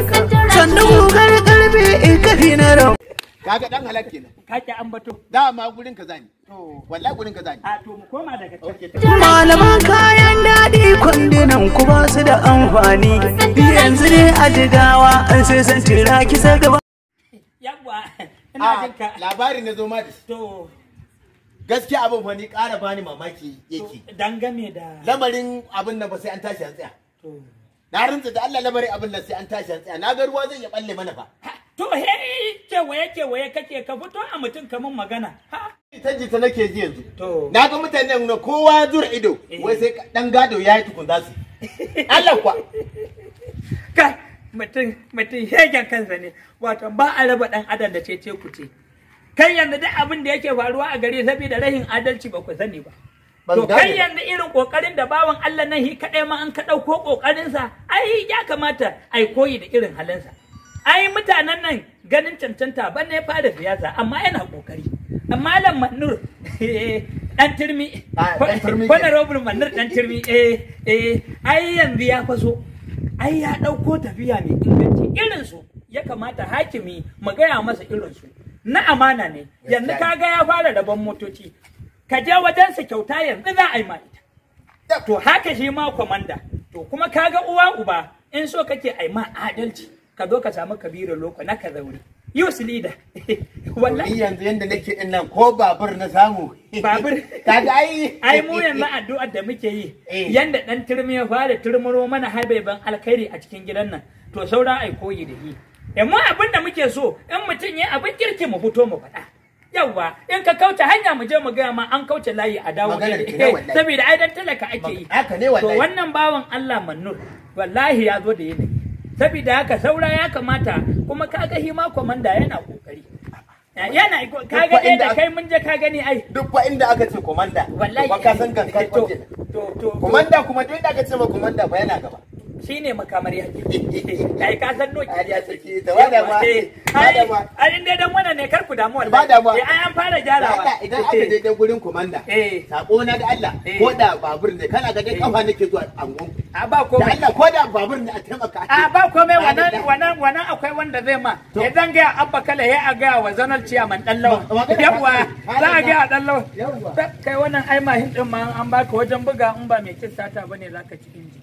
Sannu gugar karfe kafi na rau. Kaga dan halak kenan. Kake ambato. Dama gurin ka zani. To wallahi gurin ka zani. A to mu koma daga can. Malaman kayan daɗi kwandunan ku ba su da amfani. Yanzu ne a jigawa an sai san tira kisa gaba. Yawwa ina jin ka. Labari na zo ma da shi. To Gaskiya abin fa ni ƙara bani mamaki yake. Dangane da lamarin abin nan ba sai an tashi an tsaya. To na rantsa da Allah lamarin abin nan sai an tashi an tsaya. Na ga ruwa zai ya balle mana fa. To he kewaye kewaye kake ka fito a mutum kaman magana. Ha? Ta jita nake ji yanzu. To. Na ga mutanen na kowa zura ido. Wai sai dan gado yayi tukun za su. Allah kuwa. Kai mutum hegen kansa ne. Wato ba a raba dan adam da cece kuce. Kai yanzu duk abin da yake faruwa a gari saboda rahin adalci ba ku sani ba. To kai yanzu irin kokarin da bawan Allah nan shi kadai ma an ka dauko kokarin sa, ai ya kamata ai koyi da irin halinsa. Ai mutanen nan ganin cancanta ban ne fara siyasa amma yana kokari. Malam Mannur dan turmi, Honorable Mannur dan turmi, ai yanzu ya faso. Ai ya dauko tafiya mai inganci irin su ya kamata hakimi mu gaya masa irin su. Na amana ne, yanzu kaga ya fara rabon motoci. Ka je wajensa kyauta yanzu za a yi ma ita. To haka shi ma kwamanda. To kuma kaga uwa uba in so kake a yi ma adalci ka zo ka samu Kabiru Loko na ka zaure. Youth leader. Wallahi yanzu yanda nake din nan ko babur na samu. Babur. Kaga ai. Ai mu yanzu addu'ar da muke yi. Yanda dan turmi ya fara turmuro mana habeban alkhairi a cikin gidan nan. To saura ai koyi da shi. Amma abin da muke so in mutum ya abin kirki mu fito mu faɗa. Yawwa in ka kauce hanya mu je mu gaya ma an kauce layi a dawo saboda ai dan talaka ake yi. Haka ne wallahi. To wannan bawan Allah Mannur wallahi ya zo da yanayi. Saboda haka saura ya kamata kuma kaga hima komanda yana kokari. Yana kaga dai da kai mun je ka gani ai. Duk fa inda aka ce komanda. Wallahi ka san kankan to komanda kuma duk inda aka ce ma komanda fa yana gaba. Shi ne makamar yaƙi. Ai ka san noki. Ai ya sarki ta wada ma. Ai in dai dan wannan ne kar ku damu wallahi. Ba damuwa. Ai an fara gyarawa. Allah idan aka je dai gurin komanda. Sako na da Allah ko da babur ne kana ga dai kafa nake zuwa angon. A ba komai. Da Allah ko da babur ne a taimaka. A ba komai wannan wannan wannan akwai wanda zai ma. Ya zan ga Abba Kala ya a ga wa zonal chairman dan lawan. Yawwa za a ga dan lawan. Kai wannan ai mahin din ma an baka wajen buga in ba mai kin sata bane zaka ci inji.